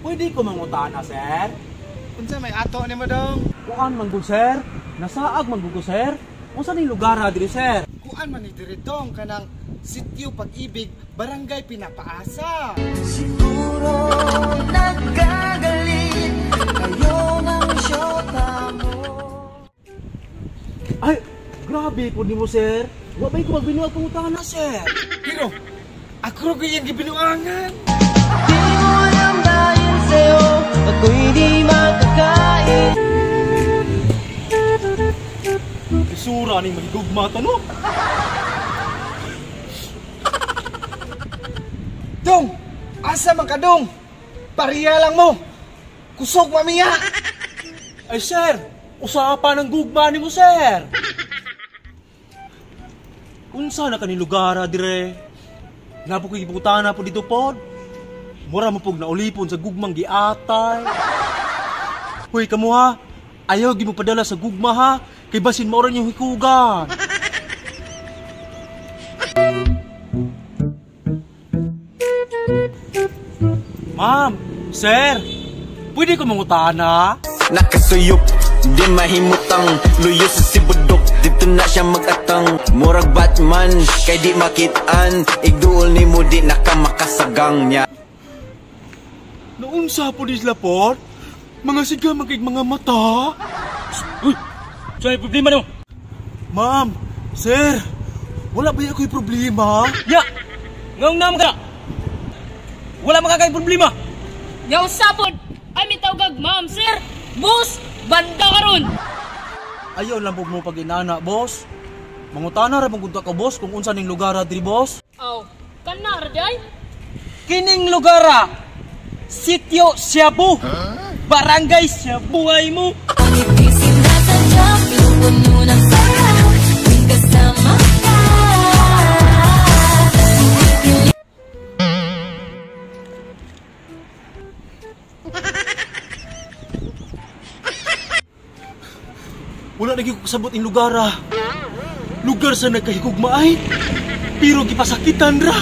Pwede ko mangutana, sir? Unsa may ato nimo dong? Kuan man gud, sir. Nasaag man gud ko, sir. Unsa ning lugar ha diri, sir? Kuan man ni diri dong kanang Sitio Pag-ibig, Barangay Pinapaasa. Siguro nagkagalit kayo ng syota mo. Ay, grabe po nimo, sir. Wa bay ko magbinuag pangutana, sir. Pero ako ra gyud gibinuangan. Di mo alam dahil sa'yo ako'y di makakain. Isura ning magigugma ta, no? Dong, asa man ka dong? Pariya lang mo. Kusog mamiya. Ay, sir, usapan ng gugma nimo, sir. Unsa na kani lugar dire? Napo ko'y gipangutana po dito pod. Mura mo pog naulipon sa gugmang giatay. Hoy, kamo ha. Ayaw gi mo padala sa gugma ha. Kay basin maoran yung hikugan. Ma'am, sir, pwede ko mangutana? Nakasuyop, di mahimutang. Luyo sa sibudok, dito na siya magatang. Murag Batman, kay di makitaan. Igduol ni mo di nakamakasagang niya. Noon sa po di sila por, mga siga magkig mga mata. Uy, saan yung problema nyo? Ma'am, sir, wala ba ako'y problema? Ya! Ngong naman ka na! Wala makakay problema! Yaw sapod! Ay may tawgag, ma'am, sir! Boss! Banda karon! Ayaw lang po mo pag inana, boss. Mangutana ra mong ka, boss, kung unsa ning lugar diri, boss. Aw, kana ra day? Kining lugar ah, Sitio Siabu! Huh? Barangay Siabuhay mo! Wala lagi ko kasabot ing lugar ah. Lugar sa nagkahigugmaay, pero gipasakitan ra.